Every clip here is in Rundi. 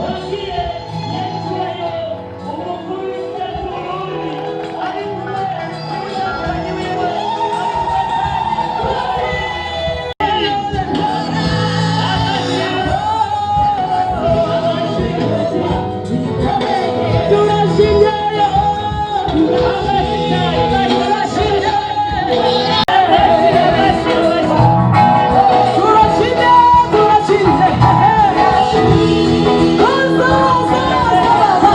Twakire nyenicubahiro umukuru w'igihugu cy'Uburundi ari kumwe n'umutambukanyi wiwe, ari kumwe kandi. Turashimye, turashimye, turashimye, turashimye. Baza, baza, baza.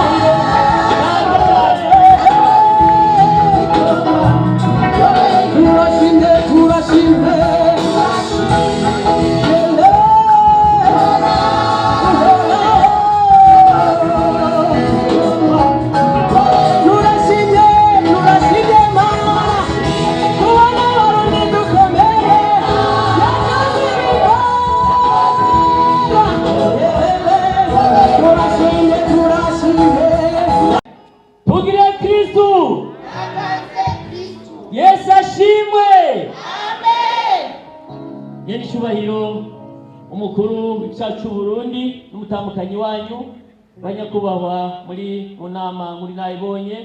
Turashimye, turashimye. Turashimye, turashimye Mana, kubona Abarundi dukomeye. Yakoze ibikorwa. Turashimye, turashimye. Tugire Kristu! Yesu ashimwe! Nyenicubahiro umukuru w'igihugu cy'u Burundi n'umutambukanyi wanyu, banyakubahwa muri mu nama muri nayibonye,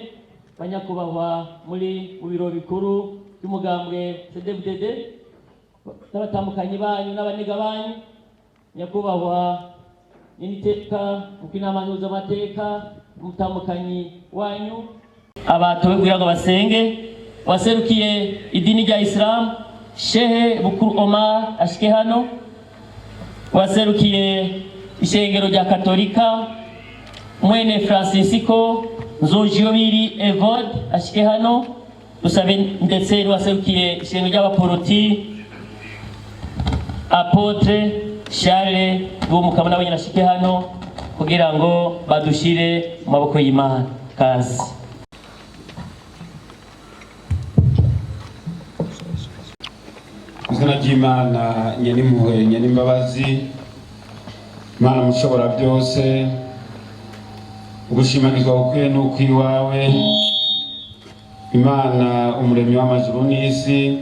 banyakubahwa muri mu biro bikuru by'umugambwe CNDD-FDD n'abatambukanyi banyu n'abaniga banyu, nyakubahwa nyeniteka uko inama nkenguzamateka n'umutambukanyi wanyu, abatowe kugira ngo basenge, waserukiye idini rya Isilamu, Shehe Bukuru Omar ashike hano, waserukiye ishengero rya Katolika, mwene Francisco Nzojiyobiri Evode ashike hano, dusabe ndetse n'uwaserukiye ishengero ry'abaporoti, Apôtre Charles Bumukama, nawe nyine ashike hano kugira ngo badushire mu maboko y'Imana. Kazi. Izina ry'Imana nyenimpuhwe nyenimbabazi, Imana mushobora byose, ugushimagizwa gukwiye n'ukw'iwawe, Imana umuremyi w'amajuru n'isi,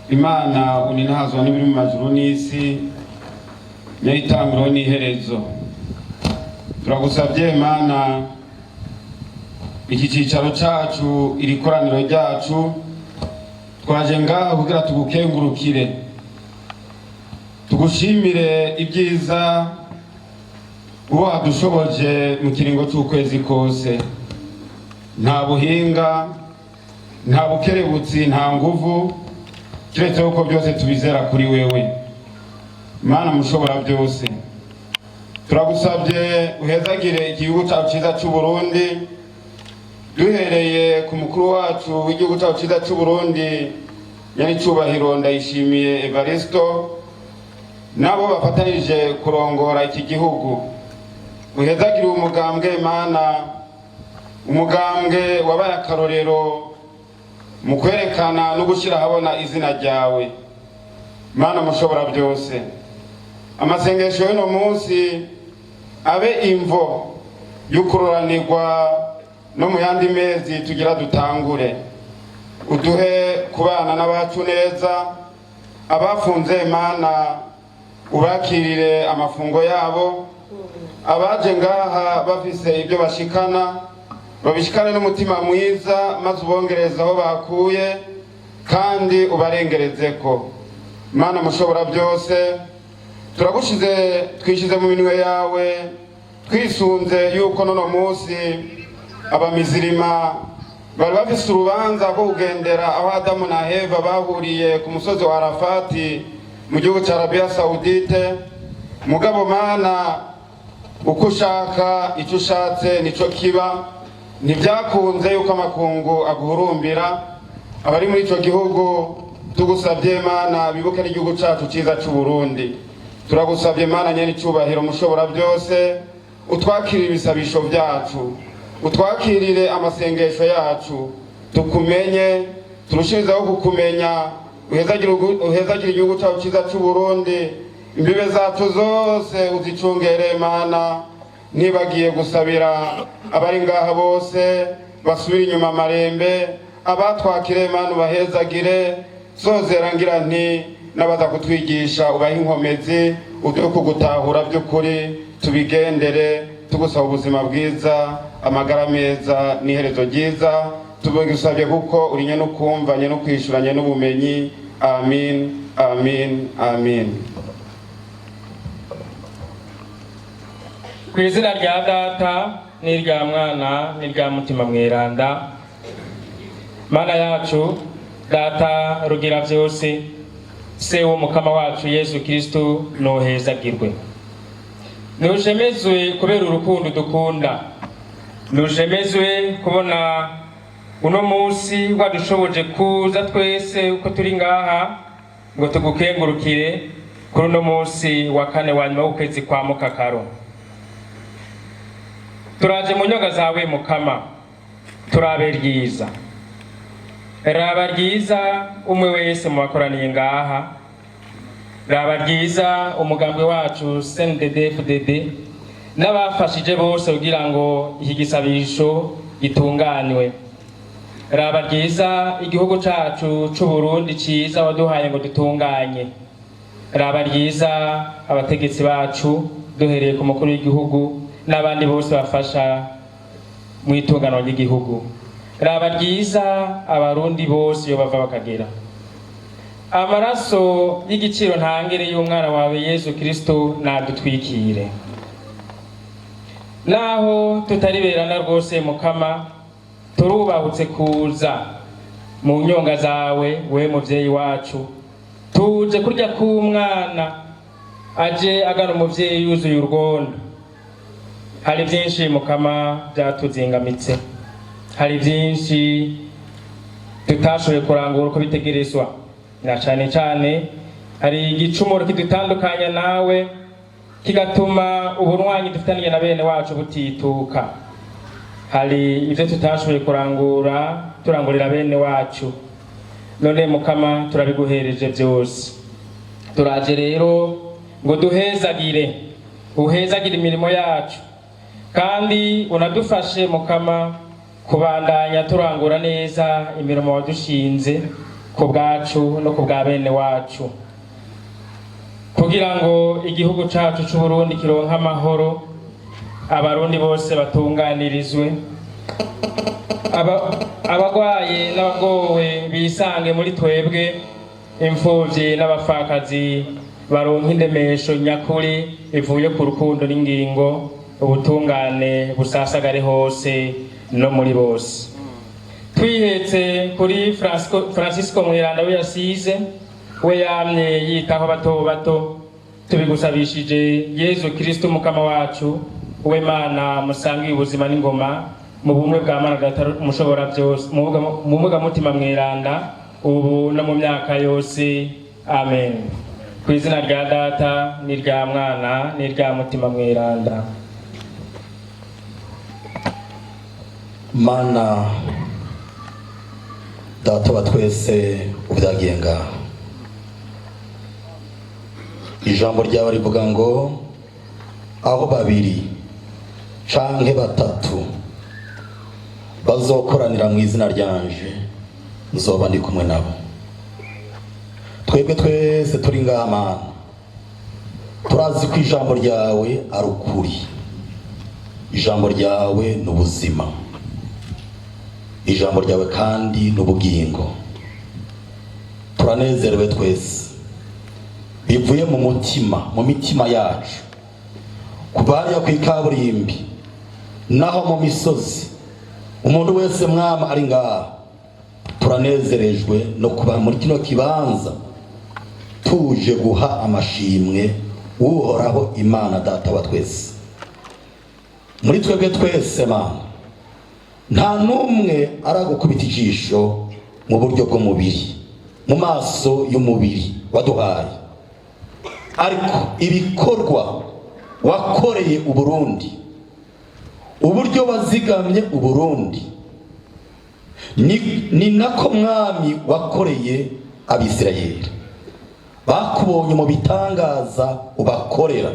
Imana uninahazwa n'ibiri mu majuru n'isi, nyayitanguro n'iherezo, turagusabye Imana, iki cicaro cacu, iri koraniro ryacu, twaje ngaha kugira tugukengurukire, tugushimire ibyiza uba wadushoboje mu kiringo c'ukwezi kose. Nta buhinga, nta bukerebutsi, nta nguvu, kiretse yuko byose tubizera kuri wewe, Mana mushobora byose. Turagusabye uhezagire igihugu cyacu cyiza cy'u Burundi, duhereye ku mukuru wacu w'igihugu cyacu cyiza cy'u Burundi, nyenicubahiro Ndayishimiye Evaristo, nabo bafatanije kurongora iki gihugu. Uhezagire umugambwe, Mana, umugambwe wabaye akarorero mu kwerekana no gushyira ahabona izina ryawe, Mana mushobora byose. Amasengesho y'uno munsi abe imvo y'ukuroranirwa no mu yandi mezi tugira dutangure. Uduhe kubana n'abacu neza. Abafunze, Mana, ubakirire amafungo yabo. Abaje ngaha bafise ibyo bashikana, babishikane n'umutima mwiza, maze ubongereze aho bakuye kandi ubarengerezeko. Mana mushobora byose, turagushize, twishize mu minwe yawe, twisunze yuko nono munsi abamizirima bari bafise urubanza rwo kugendera aho Adamu na Heva bahuriye ku musozi wa Arafati mu gihugu cya Arabiya Sawudite. Mugabo Mana, uko ushaka, icyo ushatse nico kiba. Ntibyakunze yuko amakungu aguhurumbira. Abari muri ico gihugu, tugusabye Mana, bibuke n'igihugu cacu ciza c'u Burundi. Turagusabye Mana nyene icubahiro mushobora byose, utwakirire ibisabisho byacu, utwakirire amasengesho yacu, tukumenye, turushirizeho kukumenya. Uhezagire igihugu cyacu cyiza c'u Burundi, imbibe zacu zose uzicungere Mana. Ntibagiye gusabira abari ngaha bose basubira inyuma amarembe, abatwakire Mana ubahezagire. Sozera ngira nti n'abaza kutwigisha ubahe inkomezi. Uduhe kugutahura by'ukuri, tubigendere tugusaba ubuzima bwiza, amagara meza n'iherezo ryiza. Tubigusabye kuko uri nyene ukumva, nyene ukwishuranye n'ubumenyi. Amin, amin, amin. Ku izina rya Data n'irya Mwana n'irya Mutima Mweranda. Mana yacu, Data rugira byose, Se w'Umukama wacu Yesu Kristo, nohezagirwe, nushemezwe kubera urukundo dukunda, nushemezwe kubona uno munsi wadushoboje kuza twese uko turi ngaha ngo tugukengurukire kuri uno munsi wa kane wa nyuma w'ukwezi kwa Mukakaro. Turaje mu nyonga zawe, Mukama, turabe ryiza, raba ryiza umwe wese mu bakoraniye ngaha, raba ryiza umugambwe wacu CNDD-FDD n'abafashije bose kugira ngo iki gisabisho gitunganywe, raba ryiza igihugu cacu c'u Burundi ciza waduhaye ngo dutunganye, raba ryiza abategetsi bacu duhereye ku mukuru w'igihugu n'abandi bose bafasha mu itunganwa ry'igihugu, raba ryiza Abarundi bose iyo bava bakagera. Amaraso y'igiciro ntangere y'umwana wawe Yesu Kristo nadutwikire. Naho tutariberana rwose, Mukama, turubahutse kuza mu nyonga zawe, we muvyeyi wacu. Tuje kurya k'umwana aje agana umuvyeyi yuzuye urwondo. Hari byinshi, Mukama, byatuzingamitse, hari byinshi tutashoboye kurangura uko bitegerezwa, na cane cane hari igicumuro kidutandukanya nawe, kigatuma ubunywanyi dufitaniye na bene wacu butituka. Hari ibyo tutashoboye kurangura turangurira bene wacu. None Mukama, turabiguhereje byose. Turaje rero ngo duhezagire, uhezagire imirimo yacu, kandi unadufashe, Mukama, kubandanya turangura neza imirimo wadushinze ku bwacu no ku bwa bene wacu, kugira ngo igihugu cacu c'u Burundi kironke amahoro, Abarundi bose batunganirizwe, abagwaye n'abagowe bisange muri twebwe, imfuvyi n'abapfakazi baronke indemesho nyakuri ivuye ku rukundo n'ingingo, ubutungane busasagare hose no muri bose. Twihetse kuri Francisco Mweranda we yasize, we yamye yitaho bato bato. Tubigusabishije Yezu Kristo Mukama wacu, we Mana musangiye ubuzima n'ingoma mu bumwe bwa Mana Data mushobora byose, mu bumwe bwa Mutima Mweranda, ubu no mu myaka yose. Amen. Ku izina rya Data n'irya Mwana n'irya Mutima Mweranda. Mana Data wa twese, ubyagiye ngaha, ijambo ryawe rivuga ngo aho babiri canke batatu bazokoranira mu izina ryanje, nzoba ndi kumwe nabo. Twebwe twese turi ngaha, Mana, turazi ko ijambo ryawe ari ukuri, ijambo ryawe ni ubuzima, ijambo ryawe kandi ni ubugingo. Turanezerewe twese bivuye mu mutima, mu mitima yacu, kuva hariya ku ikaburimbi naho mu misozi, umuntu wese mwama ari ngaha, turanezerejwe no kuba muri kino kibanza tuje guha amashimwe Uhoraho Imana Data wa twese. Muri twebwe twese, Mana, nta n'umwe aragukubita ijisho mu buryo bw'umubiri, mu maso y'umubiri waduhaye, ariko ibikorwa wakoreye Uburundi, uburyo wazigamye Uburundi, ni nako mwami wakoreye Abisirayeli bakubonye mu bitangaza ubakorera,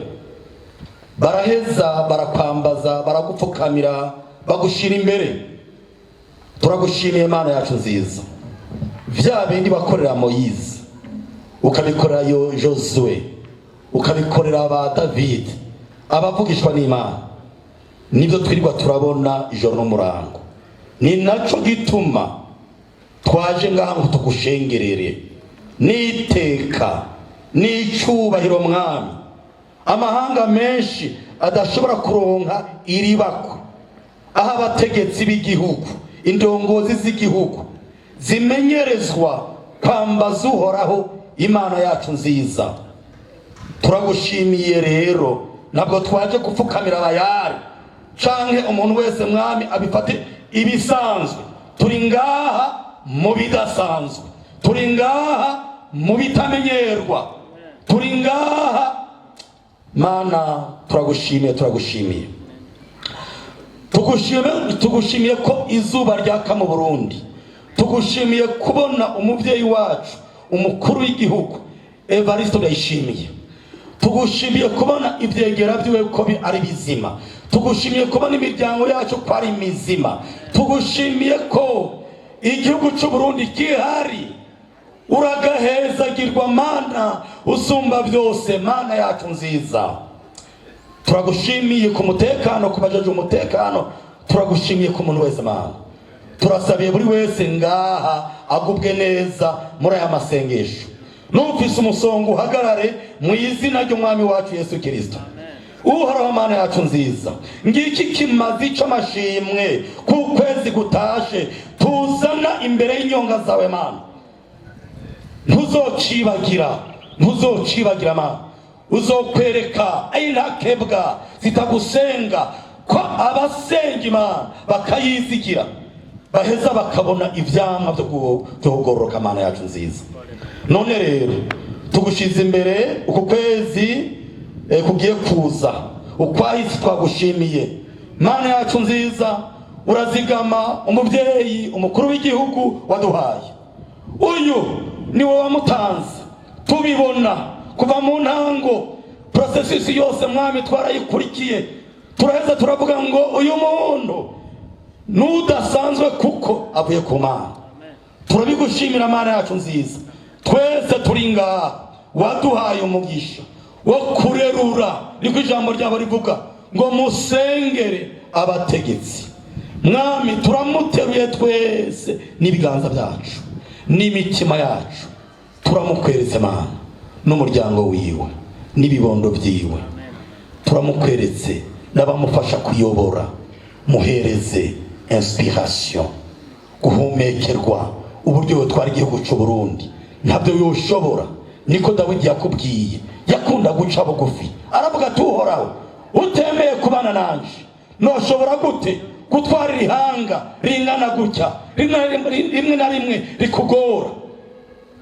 baraheza barakwambaza, baragupfukamira, bagushira imbere. Turagushimiye, Mana yacu nziza. Vya bindi bakorera Moyize, ukabikorera yo Josue. Ukabikorera ba David, abavugishwa n'Imana. Nibyo twirirwa turabona ijoro n'umurango. Ni naco gituma twaje ngaha ngo tugushengerere n'iteka n'icubahiro, Mwami. Amahanga menshi adashobora kuronka iribako, aho abategetsi b'igihugu, indongozi z'igihugu zimenyerezwa kwambaza Uhoraho Imana yacu nziza. Turagushimiye rero. Ntabwo twaje gupfukamira abayari canke umuntu wese, Mwami, abifate ibisanzwe. Turi ngaha mu bidasanzwe, turi ngaha mu bitamenyerwa, turi ngaha. Mana, turagushimiye, turagushimiye, tugushimiye. Tugushimiye ko izuba ryaka mu Burundi. Tugushimiye kubona umubyeyi wacu, umukuru w'igihugu Evariste Ndayishimiye. Tugushimiye kubona ibyegera byiwe ko ari bizima. Tugushimiye kubona imiryango yacu ko ari mizima. Tugushimiye ko igihugu cy'u Burundi gihari. Uragahezagirwa, Mana usumba byose, Mana yacu nziza. Turagushimiye ku mutekano, ku bajeje umutekano. Turagushimiye ku muntu wese, Mana. Turasabiye buri wese ngaha agubwe neza muri aya masengesho. Numvise umusongo, uhagarare mu izina ry'Umwami wacu Yesu Kirisito. Uhoraho Mana yacu nziza, ngiki kimazi c'amashimwe ku kwezi gutashe tuzana imbere y'inyonga zawe, Mana. Ntuzocibagira, ntuzocibagira, Mana. Uzokwereka intakebwa zitagusenga ko abasenga Imana bakayizigira baheza bakabona ivyamwa byo kugororoka. Mana yacu nziza, none rero tugushize imbere uku kwezi kugiye kuza. Ukwahise twagushimiye, Mana yacu nziza. Urazigama umubyeyi umukuru w'igihugu waduhaye. Uyu ni wowe wamutanze, tubibona kuva mu ntango. Processus yose, Mwami, twarayikurikiye, turaheza turavuga ngo uyu muntu n'udasanzwe kuko avuye ku Mana. Turabigushimira, Mana yacu nziza. Twese turi ngaha waduhaye umugisha wo kurerura, niko ijambo ryabo rivuga ngo musengere abategetsi. Mwami, turamuteruye twese n'ibiganza byacu n'imitima yacu. Turamukweretse, Mana, n'umuryango wiwe n'ibibondo byiwe. Turamukweretse n'abamufasha kuyobora. Muhereze inspiration, guhumekerwa uburyo butwara igihugu cy'u Burundi. Ntabyo yoshobora, niko Dawidi yakubwiye. Yakunda guca bugufi, aravuga ati: "Uhoraho, utemeye kubana nanje, noshobora gute gutwara ihanga ringana gutya, rimwe na rimwe rikugora?"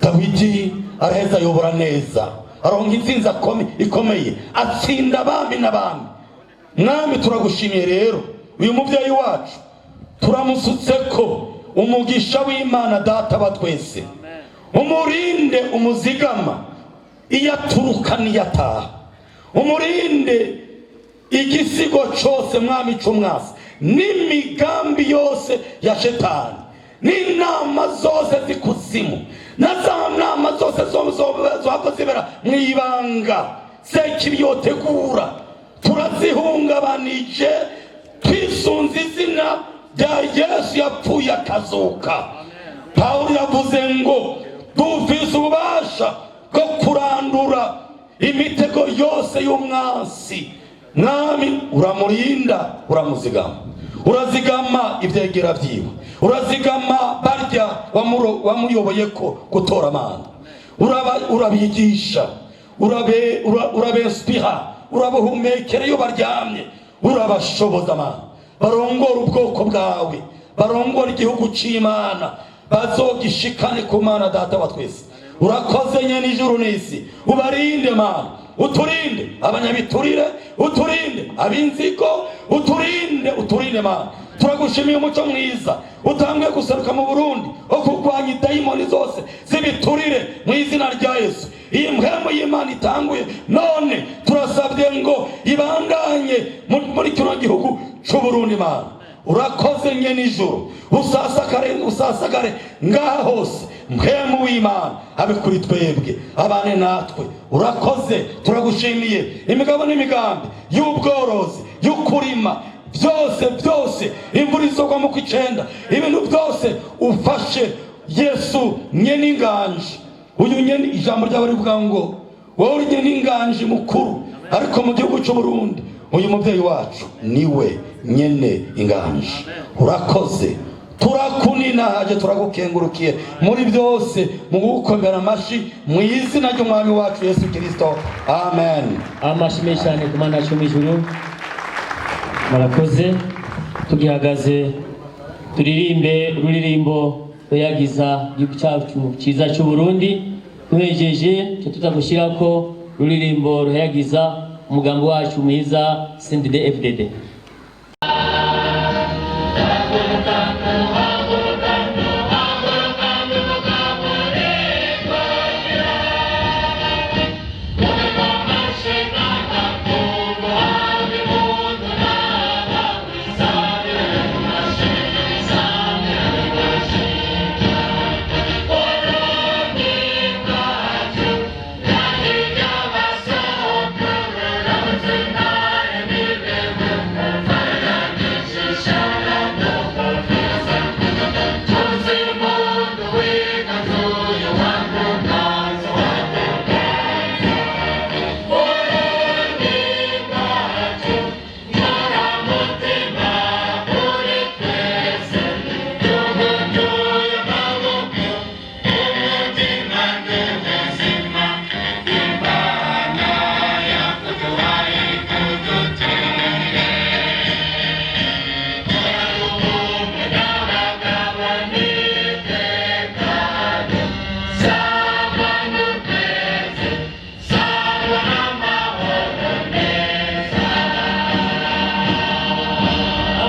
Dawidi araheza ayobora neza, aronka intsinzi ikomeye, atsinda abami n'abami. Mwami, turagushimiye rero. Uyu mubyeyi wacu turamusutse ko umugisha w'Imana Data wa twese. Umurinde, umuzigama iyo aturuka n'iyo ataha. Umurinde igisigo cyose, Mwami, c'umwasi, n'imigambi yose ya Shetani, n'inama zose z'ikuzimu, na za nama zose zohava zibera mu ibanga sekibi yotegura. Turazihungabanije twisunze izina rya Yesu yapfuye akazuka. Pawulo yavuze ngo dufise ububasha bwo kurandura imitego yose y'umwansi. Mwami, uramurinda, uramuzigama, urazigama ibyegera byiwe, urazigama barya wamuyoboye ko gutora amana. Urabigisha, urabinspira, urabahumekera iyo baryamye, urabashoboza, Mana. Barongora ubwoko bwawe, barongora igihugu c'Imana, bazogishikane ku Mana Data wa twese. Urakoze nyene ijuru n'isi. Ubarinde, Mana. Uturinde abanyabiturire, uturinde ab'inzigo, uturinde, uturinde, Mana. Turagushimiye umuco mwiza utanguye guseruka mu Burundi wo kurwanya idayimoni zose z'ibiturire mu izina rya Yesu. Iyi mpwemu y'Imana itanguye none, turasabye ngo ibandanye muri kino gihugu c'Uburundi. Mana, urakoze nyene ijuru. Usasakare, usasakare ngaha hose. Mpwemu w'Imana abe kuri twebwe, abane natwe. Urakoze, turagushimiye. Imigabo n'imigambi y'ubworozi, y'ukurima, byose byose, imvura izogwa mu kw'icenda, ibintu byose ufashe Yesu nyene inganji. Uyu nyene ijambo ryawe rivuga ngo wowe uri nyene inganji mukuru, ariko mu gihugu cy'u Burundi uyu mubyeyi wacu niwe nyene inganji. Urakoze, turakuninahaje, turagukengurukiye muri byose, mu gukomera amashi mu izina ry'umwami wacu Yesu Kirisito, amen. Amashi menshi cyane ku Mana yacu mu ijuru. Murakoze. Tugihagaze turirimbe ururirimbo ruyagiza igihugu cyacu cyiza cy'u Burundi. Duhejeje tuca tuza gushyirako ururirimbo ruhayagiza umugambi wacu mwiza CNDD FDD.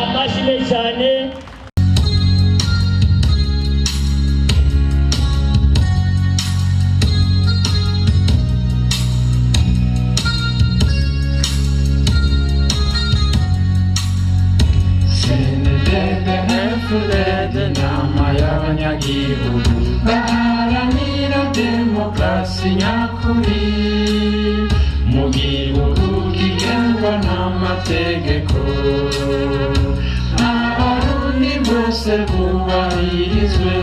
Amashi menshi cyane. CNDD-FDD nama y'abanyagihugu baharanira demokarasi nyakuri mu gihugu kigengwa n'amategeko, abarundi bose bubahirizwe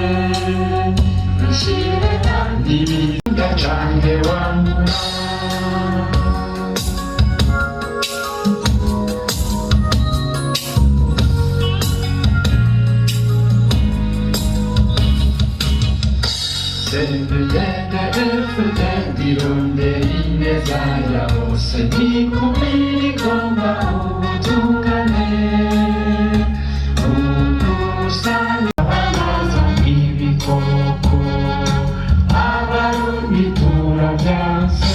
n'ibinda canke wangura. CNDD-FDD irondera ineza ya bose, ntikumira, igomba ubutungane ukusanya abaza nk'ibikoko, abarundi turavyanse.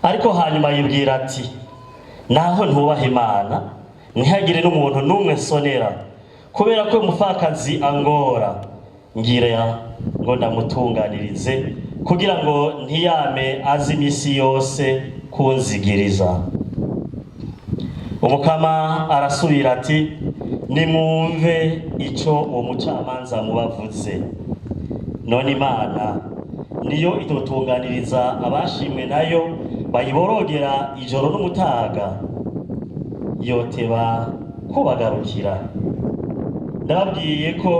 Ariko hanyuma yibwira ati: "Naho ntubaha Imana, ntihagire n'umuntu n'umwe nsonera, kubera ko umupfakazi angora, ngira ngo ndamutunganirize kugira ngo ntiyame azi imisi yose kunzigiriza." Umukama arasubira ati: "Nimwumve ico uwo mucamanza mubavuze. None Imana niyo itotunganiriza abashimwe nayo bayiborogera ijoro n'umutaga? Yoteba kubagarukira? Ndababwiye ko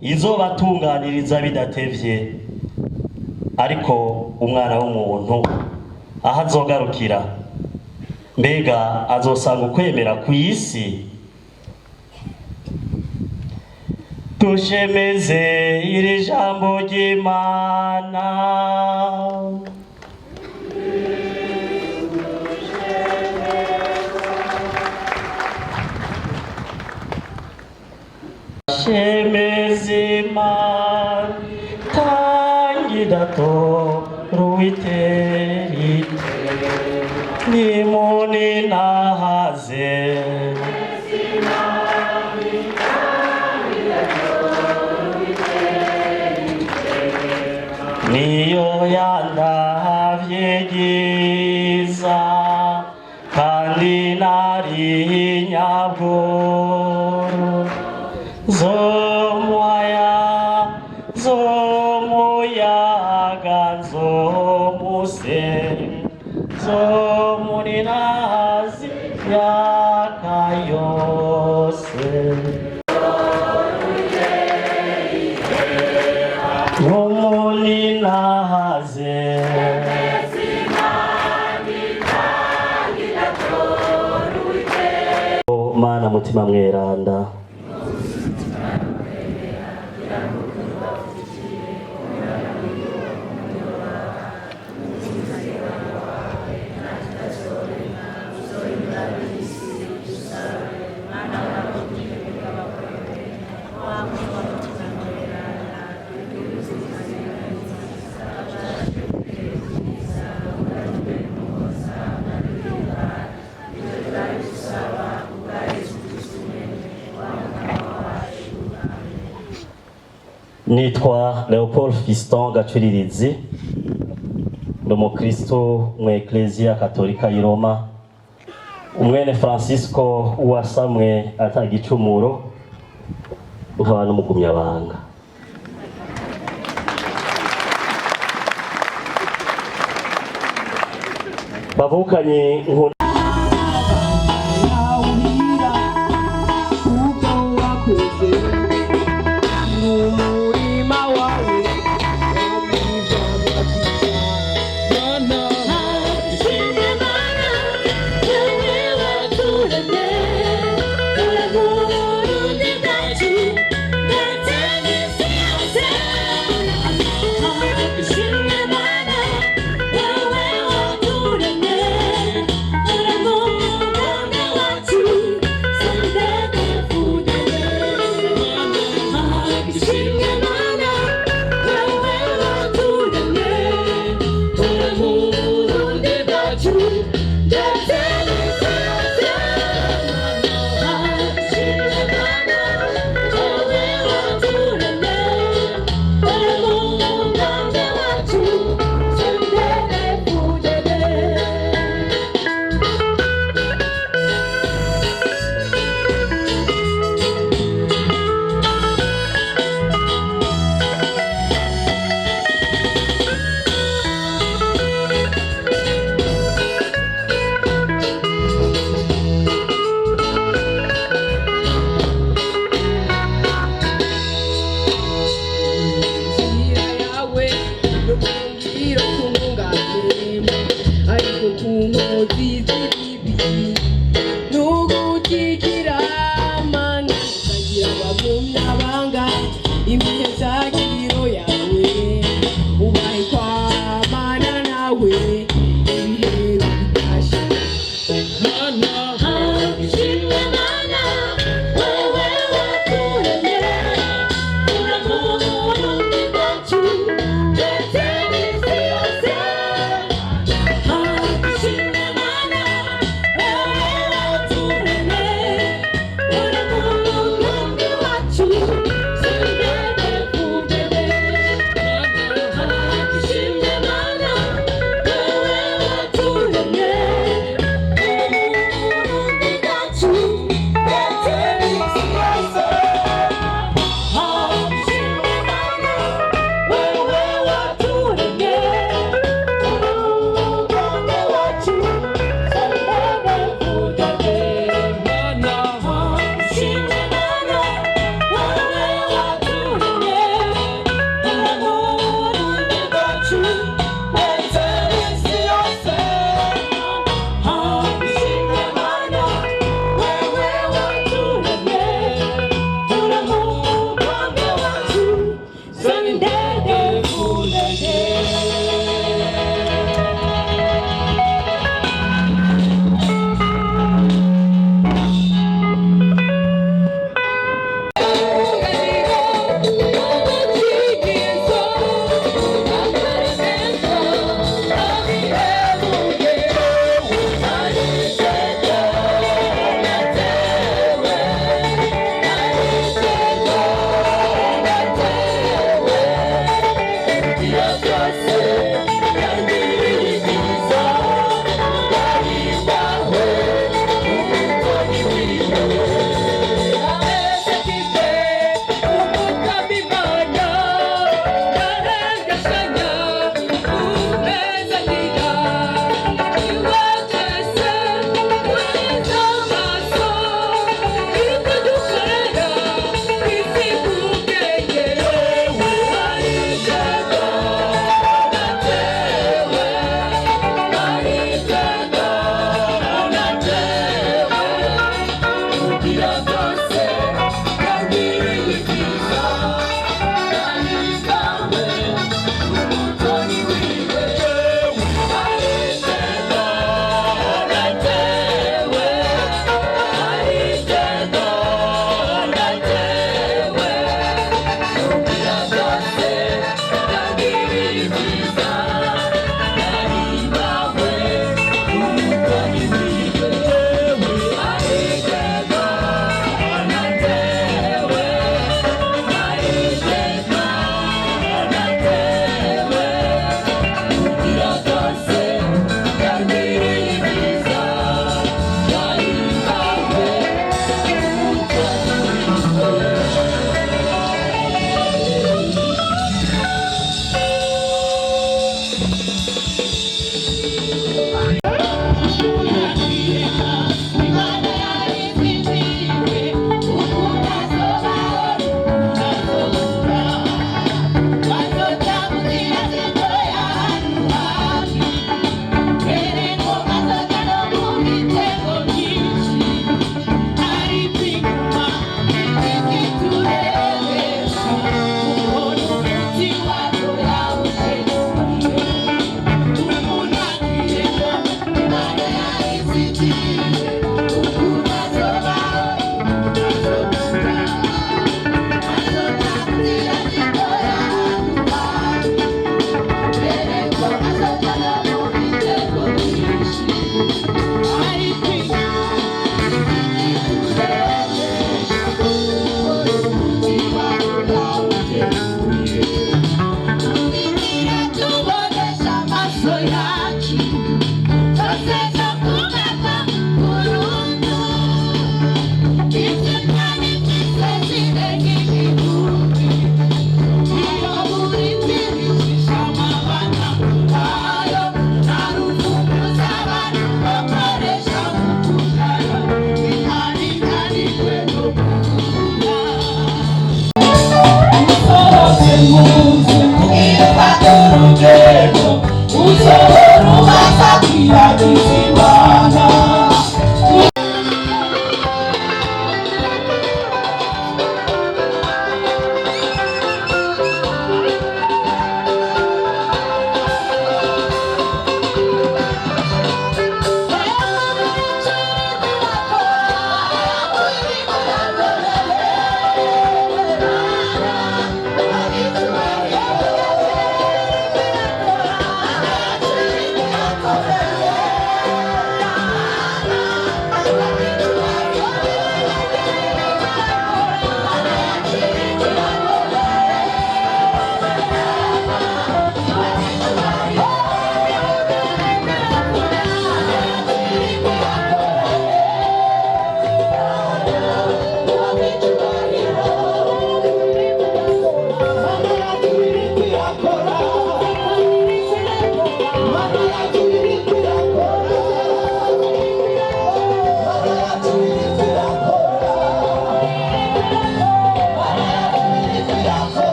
izobatunganiriza bidatevye. Ariko umwana w'umuntu aho azogarukira, mbega azosanga ukwemera ku isi?" Dushemeze iri jambo ry'Imana. Shemeze Imana tangidato ruiteri nimuni nahaze. Niyo yandavye ryiza kandi nari nyabworo, zomuya zomuya. Nzomuninahaza imyaka yose. Nzomuninahaze. Mana mutima mweranda. Nitwa Leopold Fiston Gacuririzi, ndi umukristo mu Eklezia Katolika y'i Roma, umwene Francisco wasamwe atagicumuro, nkaba n'umugumyabanga. Bavukanye nkunda Yawurira ubwo wakoze n'umurima wawe Inzira yawe n'ubuhungiro k'umwunganira ariko ku nkozi z'ibibi n'ugukikira mana ukagira abagumyabanga imihezagiro yawe ubahe kwamana nawe ibihe bidashira.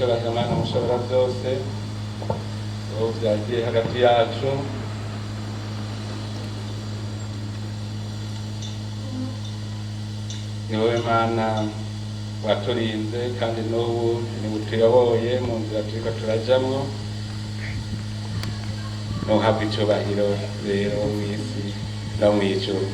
Icyubahiro Mana mushobora byose, wowe byagiye hagati yacu. Ni wowe Mana waturinze, kandi n'ubu niwe utuyoboye mu nzira turiko turajamwo. Ntuhabwe icyubahiro rero mu isi no mu ijuru.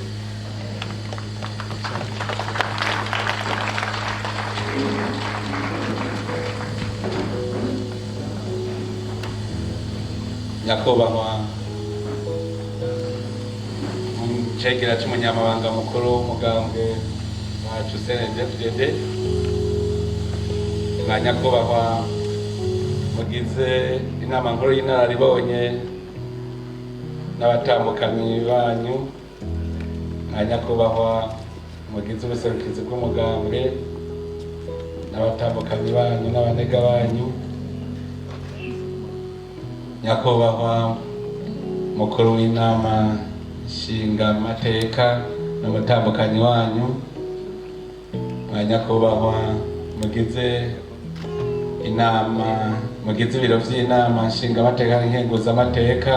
Nyakubahwa cegera c'umunyamabanga mukuru w'umugambwe wacu CNDD-FDD, mwa nyakubahwa mugize inama nkuru y'inararibonye n'abatambukanyi banyu, mwa nyakubahwa mugize ubuserukizi bw'umugambwe n'abatambukanyi banyu n'abanega banyu, nyakubahwa mukuru w'inama nshingamateka n'umutambukanyi wanyu, mwa nyakubahwa mugize inama, mugize ibiro vy'inama nshingamateka n'inkenguzamateka,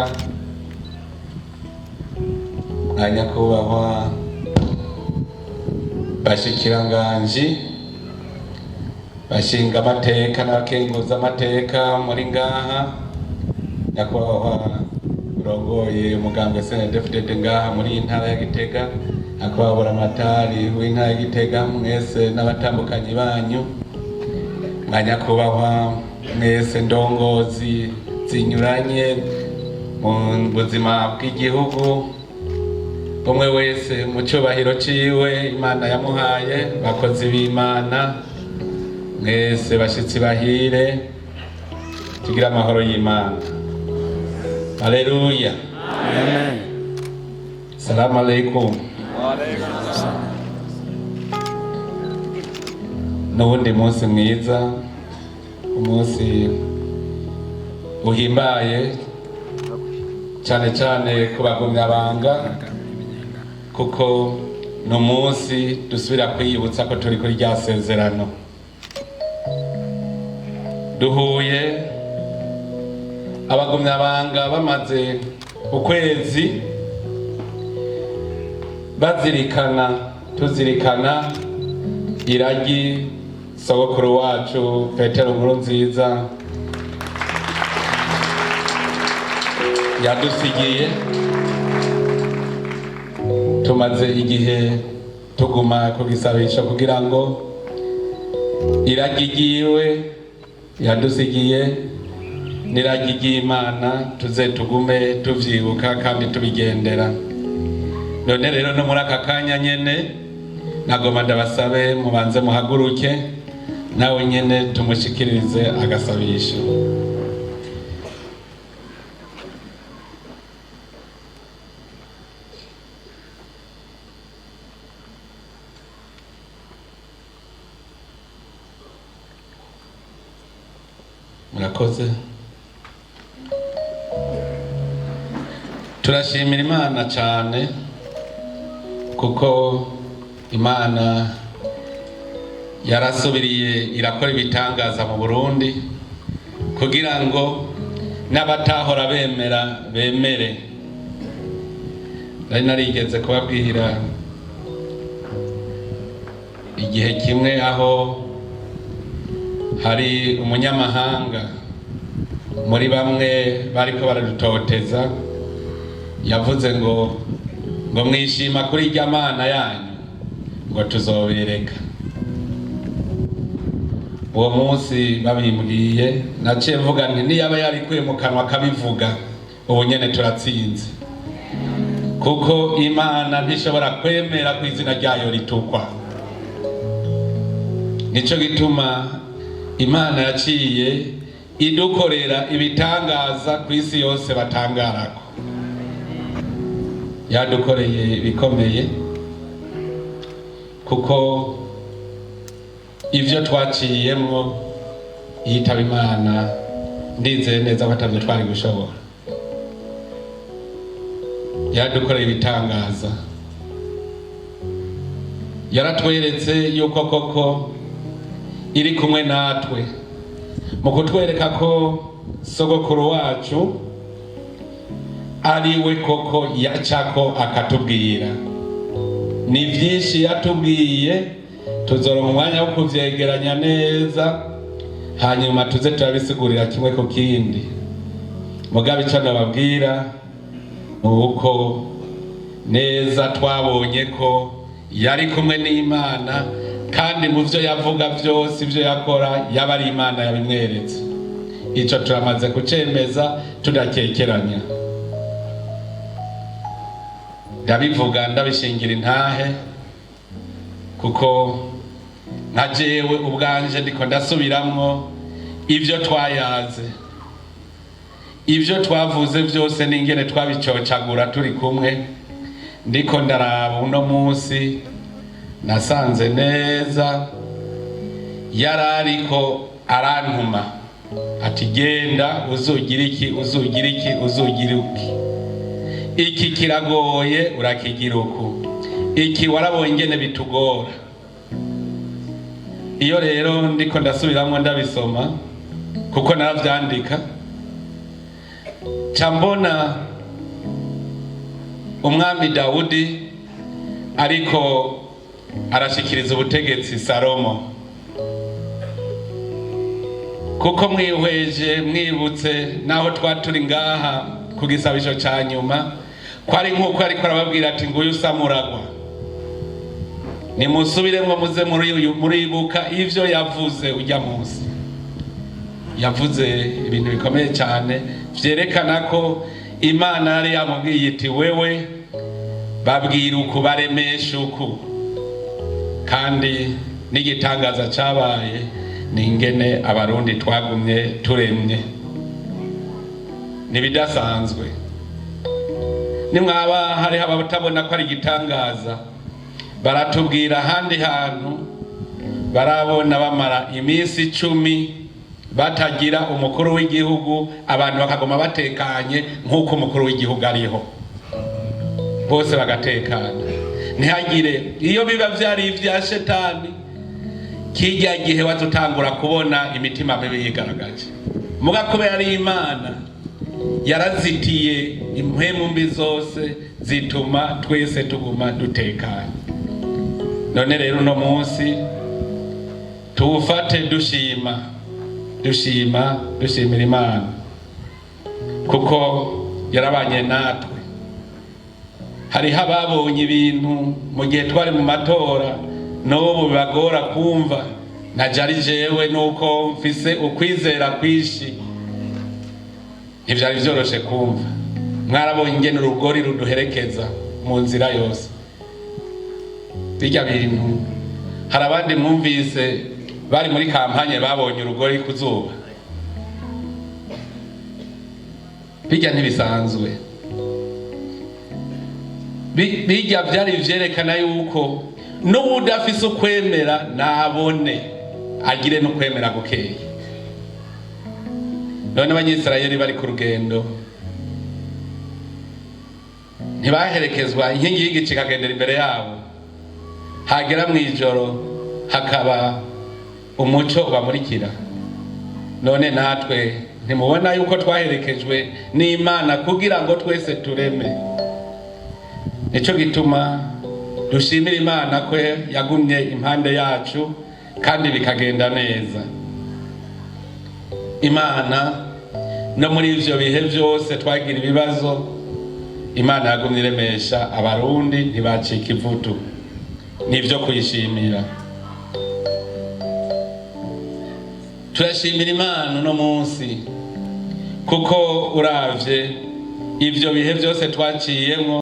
mwa nyakubahwa bashikiranganji, bashingamateka n'abakenguzamateka muri ngaha, nyakubahwa urongoye umugambwe CNDD-FDD ngaha muri iyi ntara ya Gitega, nyakubahwa buramatari w'intara ya Gitega, mwese n'abatambukanyi banyu, mwa nyakubahwa mwese ndongozi zinyuranye mu buzima bw'igihugu, umwe wese mu cyubahiro ciwe Imana yamuhaye, bakozi b'Imana mwese, bashitsi bahire, tugire amahoro y'Imana. Haleluya. Salamu alaikum. N'uwundi munsi mwiza, umunsi uhimbaye cyane cyane ku bagumyabanga, kuko ni umunsi dusubira kwiyibutsa ko turi kuri rya sezerano. Duhuye abagumyabanga bamaze ukwezi bazirikana, tuzirikana iragi sogokuru wacu Petero Nkurunziza yadusigiye. Tumaze igihe tuguma ku gisabisho kugira ngo iragi ryiwe yadusigiye n'iragi ry'Imana tuze tugume tuvyibuka kandi tubigendera. None rero no muri aka kanya nyene nagomba ndabasabe mubanze muhaguruke, nawe nyene tumushikirize agasabisho. Murakoze. Turashimira Imana cyane, kuko Imana yarasubiriye irakora ibitangaza mu Burundi kugira ngo n'abatahora bemera bemere. Nari narigeze kubabwira igihe kimwe aho hari umunyamahanga muri bamwe bariko baradutoteza yavuze ngo mwishima kuri irya Mana yanyu, ngo tuzobereka. Uwo munsi babimbwiye naciye mvuga nti niyaba yarikuye mu kanwa akabivuga, ubu nyene turatsinze, kuko Imana ntishobora kwemera ko izina ryayo ritukwa. Nico gituma Imana yaciye idukorera ibitangaza ku isi yose batangarako. Yadukoreye ibikomeye, kuko ivyo twaciyemwo yitaba Imana, ndizeye neza ko atavyo twari gushobora. Yadukoreye ibitangaza, yaratweretse yuko koko iri kumwe natwe. Mu kutwereka ko sogokuru wacu ari we koko yacako akatubwira. Ni byinshi yatubwiye, tuzoronka umwanya wo kuvyegeranya neza, hanyuma tuze turabisigurira kimwe ku kindi. Mugabo ico nababwira ni uko neza twabonye ko yari kumwe n'Imana, kandi mu vyo yavuga vyose, ivyo yakora, yaba ari Imana yabimweretse. Ico turamaze kucemeza tudakekeranya. Ndabivuga ndabishingira intahe, kuko nka jewe ubwanje ndiko ndasubiramwo ivyo twayaze, ivyo twavuze vyose n'ingene twabicocagura turi kumwe. Ndiko ndaraba uno munsi, nasanze neza yari ariko arantuma ati: "Genda uzugira iki, uzugira iki, uzugira iki, iki kiragoye, urakigira uku, iki warabonye ingene bitugora." Iyo rero ndiko ndasubiramwo ndabisoma, kuko naravyandika, ca mbona umwami Dawudi ariko arashikiriza ubutegetsi Salomo, kuko mwihweje mwibutse naho twaturi ngaha ku gisabisho ca nyuma, ko ari nk'uko ariko arababwira ati: "Nguyu usamuragwa, nimusubiremwo, muze muribuka ivyo yavuze." Ujya munsi yavuze ibintu bikomeye cyane vyerekana ko Imana yari yamubwiye iti: "Wewe babwira uku, baremesha uku." Kandi n'igitangaza cabaye ni ingene Abarundi twagumye turemye, ntibidasanzwe. Nimwaba hariho abatabona ko ari igitangaza, baratubwira ahandi hantu barabona bamara iminsi 10 batagira umukuru w'igihugu, abantu bakaguma batekanye nk'uko umukuru w'igihugu ariho, bose bagatekana, ntihagire. Iyo biba vyari ivya shetani, kijya gihe watutangura kubona imitima mibi yigaragaje. Muga kubera ari Imana, yarazitiye impwemu mbi zose, zituma twese tuguma dutekanye. None rero uno munsi tuwufate dushima, dushima, dushimira Imana, kuko yarabanye natwe. Hariho ababonye ibintu mu gihe twari mu matora n'ubu bibagora kumva. Ntaje ari jewe, nuko mfise ukwizera kwinshi, ntivyari vyoroshe kumva. Mwarabonye ingene urugori ruduherekeza mu nzira yose, bijya bintu. Hari abandi mwumvise bari muri kampanye babonye urugori ku zuba. Bijya ntibisanzwe. Bijya vyari vyerekana yuko n'uwudafise ukwemera nabone agire n'ukwemera gukeye. None Abanyisirayeli bari ku rugendo, ntibaherekezwa inkingi y'igicu ikagendera imbere yabo, hagera mu ijoro hakaba umuco ubamurikira? None natwe ntimubona yuko twaherekejwe n'Imana kugira ngo twese tureme? Nico gituma dushimira Imana ko yagumye impande yacu kandi bikagenda neza. Imana no muri ivyo bihe vyose twagira ibibazo, Imana yagumye iremesha Abarundi, ntibacika ivutu. Nivyo kuyishimira. Turashimira Imana uno munsi, kuko uravye ivyo bihe vyose twaciyemwo.